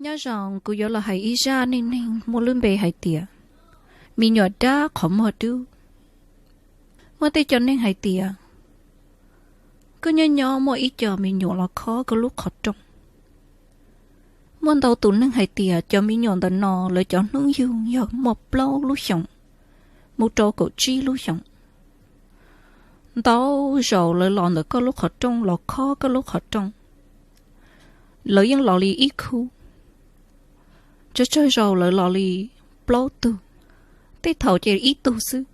Nyob zoo, kuv yuav los hais ib zaj neej neeg muaj lub npe hais tias me nyuam dab qhov muag dub. Muaj tej cov neeg hais tias koj nyob nyob muaj ib co me nyuam los khob koj lub qhov rooj. Muaj ntau tus neeg hais tias cov me nyuam ntawm no lawv cov hnub yug yog muaj plaub lub xyoos mus rau kaum tsib lub xyoos. Ntau zaus lawv los ntawm koj lub qhov rooj los khob koj lub qhov rooj, lawv yeej los li ib khub. Tsawg tsawg zaus lawv los li plaub tug, tej thaum ces ib tug xwb.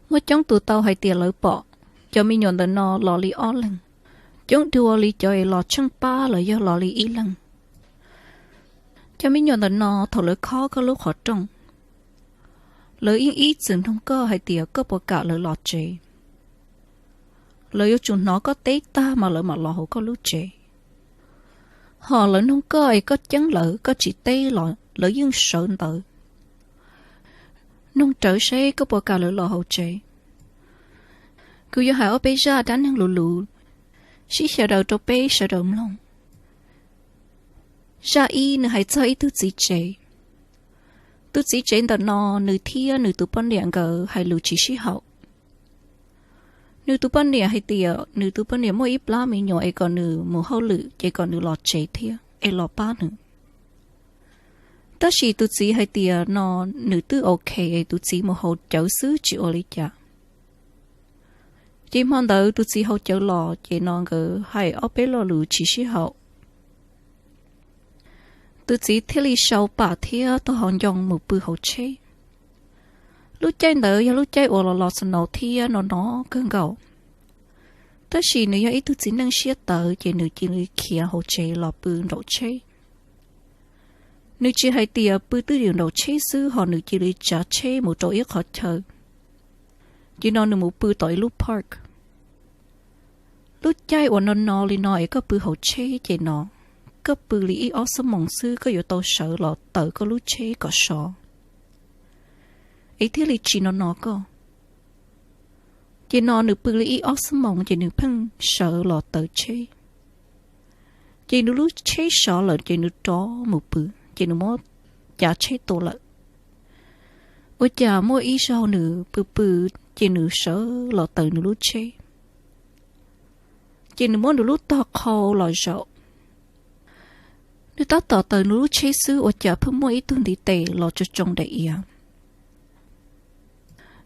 Muaj coob tus tau hais tias lawv pom cov me nyuam ntawm no los li ob leeg, coob dua li cov es los tsheej pab los yog los li ib leeg. Cov me nyuam ntawm no thaum lawv khob koj lub qhov rooj, lawv yeej ib txwm nug koj hais tias koj puas kam lawv los tsev. Lawv yuav tsum hnov koj teb tag mas lawv mam los hauv koj lub tsev. Hos lawv nug koj es koj ceeb lawv, koj tsis teb los lawv yeej sawv ntawd nug rawv seb koj puas kam lawv los hauv tsev. Kuv yuav hais ob peb zaj dab neeg luv luv sib xyaw daws rau peb sawv daws mloog. Zaj ib, nws hais txog ib tug txiv tsev. Tus txiv tsev ntawm no, nws thiab nws tus poj niam nkawd hais lus tsis sib haum. Nws tus poj niam hais tias nws tus poj niam muaj ib plab me nyuam es kom nws mus hauj lwm ces kom nws los tsev thiab es los pab nws. Tab sis tus txiv hais tias no nws twb ok es tus txiv mus haus cawv xwb tsis ua li cas. Ces hmo ntawd tus txiv haus cawv los ces no nkawd hais ob peb lo lus tsis sib haum. Tus txiv thiaj li sau pam thiab taug hau ncoo mus pw hauv tsheb. Lub caij ntawd yog lub caij uas los los snow thiab no no kawg nkaus. Tab sis nws yog ib tug txiv neej siab tawv ces nws cia li khiav hauv tsev los pw nraum tsheb. Nws tsis hais tias pw twj ywm nraum tsheb xwb hos nws cia li tsav tsheb mus rau ib qhov chaw. Ces no nws mus pw tom ib lub park. Lub caij uas no no li no es koj pw hauv tsheb ces no, koj pw li ib ob xuab moos xwb koj yuav tau sawv los taws koj lub tsheb kom sov. Es thiaj li tsis no no koj. Ces no nws pw li ib ob xuab moos ces nws pheej sawv los taws tsheb. Ces nws lub tsheb sov lawm ces nws rov mus pw, ces nws muab cav tsheb tua lawm. Ua cas muaj ib zaug nws pw pw, ces nws sawv los taws nws lub tsheb, ces nws muab nws lub tog qhau los zaum. Nws tab tom taws nws lub tsheb xwb ua cas pheej muaj ib tug ntiv tes los tsoo tsoo daim iav.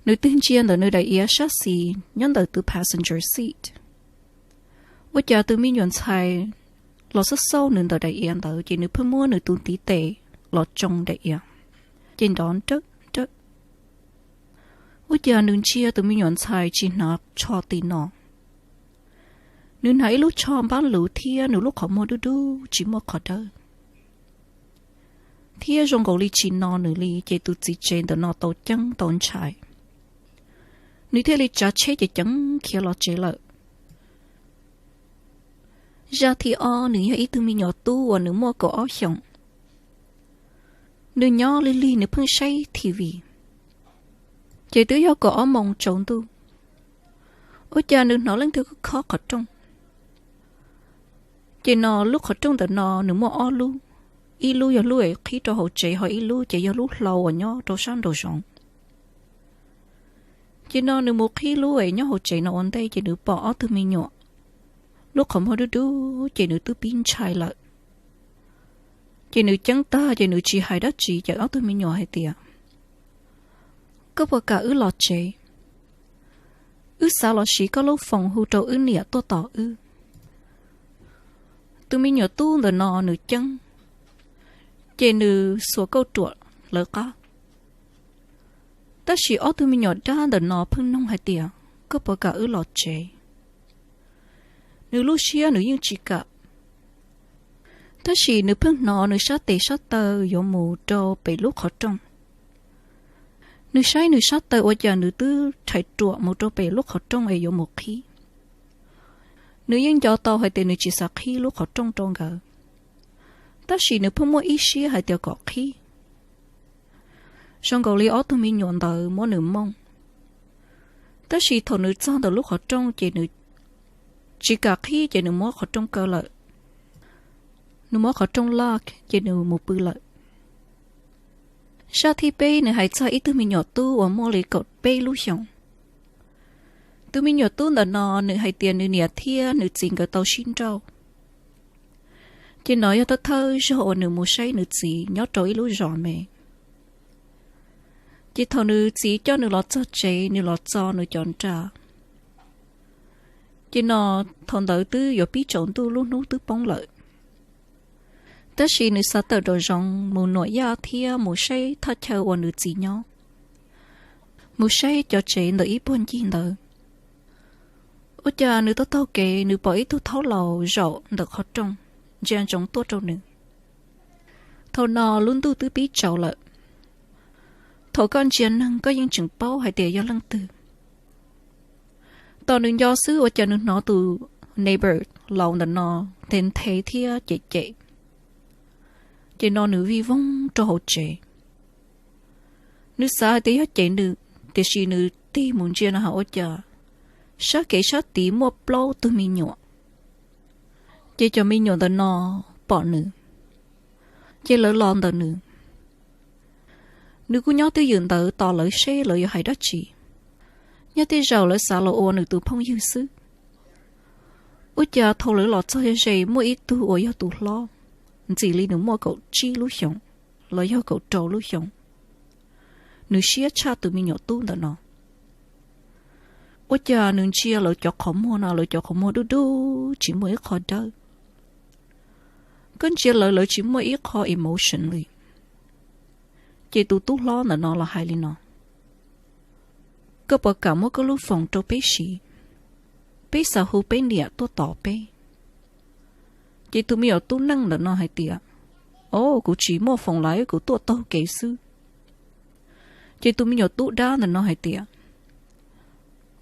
Nws tig ntsia ntawm nws daim iav sab xis nyob ntawm tus passenger seat, ua cas tus me nyuam ntxhais los xauj xauj nws ntawm daim iav ntawd ces nws pheej muab nws tus ntiv tes los tsoo daim iav, ces nrov nrawm nrawm. Ua cas nws ntsia tus me nyuam ntxhais tsis hnav tsho ti no. Nws hnav ib lub tsho npab luv thiab nws lub qhov muag dub dub tsis muaj qhov dawb. Thiab zoo nkaus li tsis no nws li ces tus txiv tsev ntawm no tau ceeb tau ntshai, nws thiaj li tsav tsheb ces ceev khiav los tsev lawm. Zaj thib ob, nws yog ib tug me nyuam tub uas nws muaj kaum ob xyoos. Nws nyob lig lig nws pheej saib T V. Ces twb yog kaum ob moos tsaus ntuj, ua cas nws hnov leej twg khob qhov rooj. Ces no lub qhov rooj ntawm no nws muaj ob lub, ib lub yog lub es qhib rau hauv tsev, ho ib lub ces yog lub hlau uas nyob rau sab nraum zoov. Ces no nws mus qhib lub es nyob hauv tsev no ua ntej ces nws pom ob tug me nyuam lub qhov muag dub dub ces nws twb pib ntshai lawm. Ces nws ceeb tag ces nws tsis hais dab tsi ces ob tug me nyuam hais tias, koj puas kam wb los tsev? Wb xav los siv koj lub foos hu rau wb niam tuaj tos wb. Tus me nyuam tub ntawm no nws ceeb, ces nws xuas kauj ruam lawv qab. Tab sis ob tug me nyuam dab ntawm no pheej nug hais tias, koj puas kam wb los tsev? Nws lub siab nws yeej tsis kam, tab sis nws pheej hnov nws sab tes sab taw yuav mus rau pem lub qhov rooj. Nws saib nws sab taw ua cas nws twb rhais ruam mus rau pem lub qhov rooj es yuav mus qhib. Nws yeej nco tau hais tias nws tsis xav qhib lub qhov rooj rau nkawd, tab sis nws pheej muaj ib siab hais tias kom qhib, zoo nkaus li ob tug me nyuam ntawd muab nws mooj. Tab sis thaum nws txog ntawm lub qhov rooj ces nws tsis kam qhib ces nws muab qhov rooj kaw lawm. Nws muab qhov rooj laj ces nws mus pw lawm. Zaj thib peb nws hais txog ib tug me nyuam tub uas muaj li kaum peb lub xyoos. Tus me nyuam tub ntawm no nws hais tias nws niam thiab nws txiv nkawd tau sib nrauj. Ces no yog thawj thawj zaug uas nws mus saib nws txiv nyob rau ib lub zos me. Ces thaum nws txiv coj nws los txog tsev, nws los txo nws cov nra, ces no thaum ntawd twb yuav pib tsaus ntuj, lub hnub twb poob lawm. Tab sis nws xav tawm nraum zoov mus nuam yaj thiab mus saib thaj chaw uas nws txiv nyob, mus saib cov tsev ntawm ib puag ncig ntawd. Ua cas nws taug taug kev nws pom ib tug thaub laus zaum ntawm qhov rooj, ntsia ntsoov tuaj rau nws. Thaum no lub ntuj twb pib tsaus lawm. Thaum koj ntsia neeg koj yeej tseem paub hais tias yog leej twg. Tos nws nco xwb ua cas nws hnov tus neighbor laus ntawm no nthe nthe thiab cem cem. Ces no nws vij voog rau hauv tsev. Nws xav hais tias yog cem nws, tiam sis nws tig mus ntsia no ha ua cas sab kev sab tid muaj plaub tug me nyuam. Ces cov me nyuam ntawm no pom nws, ces lawv los ntawm nws. Nws kuj nyob twj ywm ntawd tos lawv seb lawv yuav hais dab tsi. Nyob tej zaum lawv xav los ua nws tus phooj ywg xwb. Ua cas thaum lawv los txog ze ze muaj ib tug uas yog tus hlob, ntxim li nws muaj kaum tsib lub xyoos los yog kaum rau lub xyoos. Nws siab tshaj tus me nyuam tub ntawm no. Ua cas nws ntsia lawv cov qhov muag no, lawv cov qhov muag dub dub tsis muaj ib qho dawb. Koj ntsia lawv, lawv tsis muaj ib qho emotion li. Ces tus tub hlob ntawm no los hais li no: Koj puas kam muab koj lub foos rau peb siv? Peb xav hu peb niam tuaj tos peb. Ces tus me nyuam tub neej ntawm no hais tias: O, kuv tsis muaj foos lawm, kuv tuaj taug kev xwb. Ces tus me nyuam tub dab ntawm no hais tias: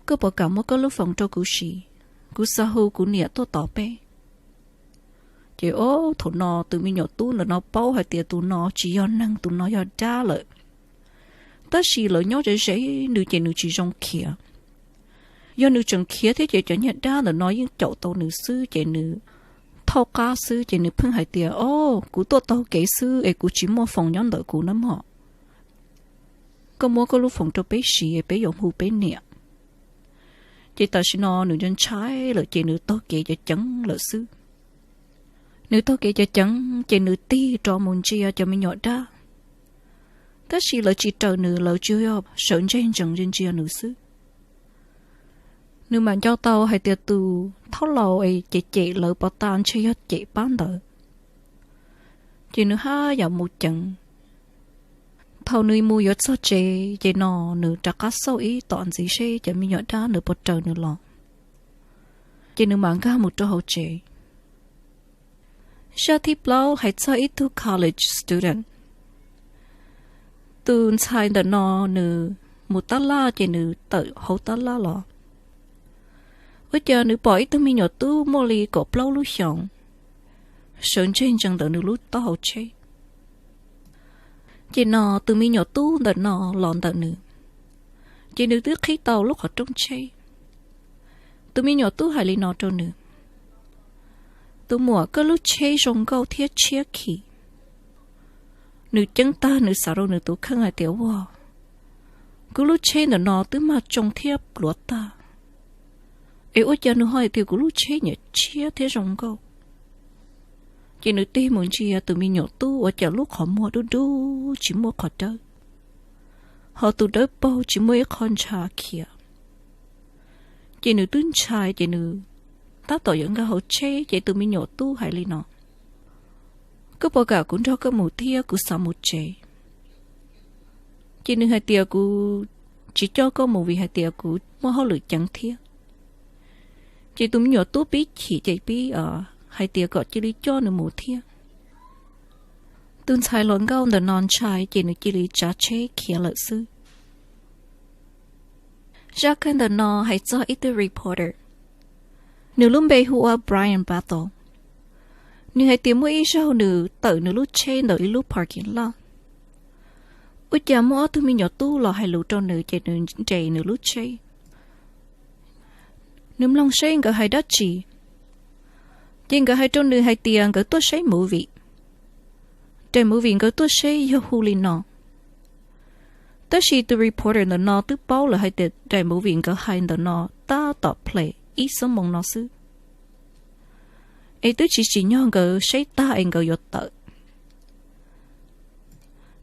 Koj puas kam muab koj lub foos rau kuv siv? Kuv xav hu kuv niam tuaj tos peb. Ces o, thaum no tus me nyuam tub ntawm no paub hais tias tus no tsis yog neeg, tus no yog dab lawm. Tab sis lawv nyob ze ze nws ces nws tsis zoo khiav. Yog nws tseem khiav thiab ces cov niag dab ntawm no yeej caum tau nws xwb ces nws thauj qab xwb ces nws pheej hais tias: O, kuv tuaj taug kev xwb es kuv tsis muaj foos nyob ntawm kuv nawb mog. Koj muab koj lub foos rau peb siv, peb yuav hu peb niam. Ces tam sim no nws ntshai ntshai lawm ces nws taug kev ceev ceev lawm xwb. Nws taug kev ceev ceev ces nws tig rov mus ntsia cov me nyuam dab. Tab sis lawv tsis raws nws, lawv tsuas yog sawv ntseg ntsees ntsia ntsia nws xwb. Nws mam nco tau hais tias tus thaub laus es cem cem lawv pov tas ntshe yog cem pab ntawd. Ces nws haj yam mus ceev. Thaum nws mus yuav txog tsev ces no nws rov qab xauj ib tom ntxiv seb cov me nyuam dab ntawd puas raws nws los. Ces nws mam nkag mus rau hauv tsev. Zaj thib plaub hais txog ib tug college student. Tus ntxhais ntawm no nws mus tab laj ces nws tawm hauv tab laj los. Ua cas nws pom ib tug me nyuam tub muaj li kaum plaub lub xyoos sawv ntseg ntsees ntawm nws lub taub hau tsheb. Ces no tus me nyuam tub ntawm no los ntawm nws, ces nws twb qhib tau lub qhov rooj tsheb. Tus me nyuam tub hais li no rau nws: Tus muam, koj lub tsheb zoo nkauj thiab tshiab khiv. Nws ceeb tag nws xav rau nws tus kheej hais tias: Ua, kuv lub tsheb ntawm no twb mag tsoo thiab pluav tag, es ua cas nws ho hais tias kuv lub tsheb nyiam tshiab thiab zoo nkauj? Ces nws tig mus ntsia tus me nyuam tub ua cas lub qhov muag dub dub tsis muaj qhov dawb, ho tus dawb paug tsis muaj ib qho ntsha khiav. Ces nws twb ntshai ces nws tab tom yuav nkag hauv tsheb ces tus me nyuam tub hais li no: Koj puas kam kuv nrog koj mus thiab, kuv xav mus tsev. Ces nws hais tias: Kuv tsis coj koj mus vim hais tias kuv muaj hauj lwm ceev thiab. Ces tus me nyuam tub pib chim ces pib hais tias kom cia li coj nws mus thiab. Tus ntxhais hluas nkauj ntawm no ntshai ces nws cia li tsav tsheb khiav lawm xwb. Zaj kawg ntawm no hais txog ib tug reporter. Nws lub npe hu ua Brian Bethel. Nws hais tias muaj ib zaug nws tawm nws lub tsheb ntawm ib lub parking lot, ua cas muaj ob tug me nyuam tub los hais lus rau nws ces nws nres nws lub tsheb. Nws mloog seb nkawd hais dab tsi. Ces nkawd hais rau nws hais tias nkawd tuaj saib movie. Daim movie nkawd tuaj saib yog hu li no. Tab sis tus reporter ntawm no twb paub lawm hais tias daim movie nkawd hais ntawm no tab tom play ib xuab moos no xwb, es twb tsis tsim nyog nkawd saib tag es nkawd yuav tawm.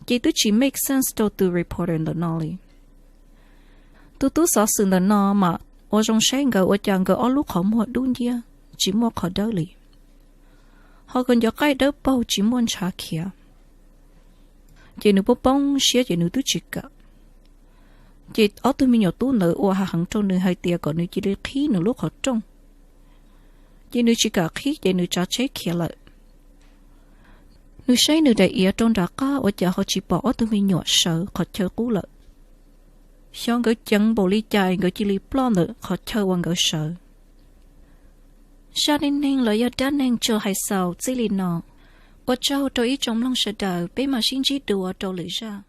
Ces twb tsis make sense rau tus reporter ntawm no li. Tus tub xov xwm ntawm no mas ua zoo saib nkawd ua cas nkawd ob lub qhov muag dub nciab tsis muaj qhov dawb li, ho nkawd cov ncaws qaij dawb paug tsis muaj ntshav khiav. Ces nws poob poob siab ces nws twb tsis kam. Ces ob tug me nyuam tub ntawd ua hav heev rau nws hais tias kom nws cia li qhib nws lub qhov rooj. Ces nws tsis kam qhib ces nws tsav tsheb khiav lawm. Nws saib nws daim iav rau nram qab ua cas ho tsis pom ob tug me nyuam sawv qhov chaw qub lawm. Xyov nkawd ceev npaum li cas nkawd cia li ploj ntawm qhov chaw uas nkawd sawv. Zaj neej neeg los yog dab neeg tso hais xaus txij li no. Ua tsaug rau ib tsoom mloog sawv daws, peb mam sib ntsib dua rau lwm zaj.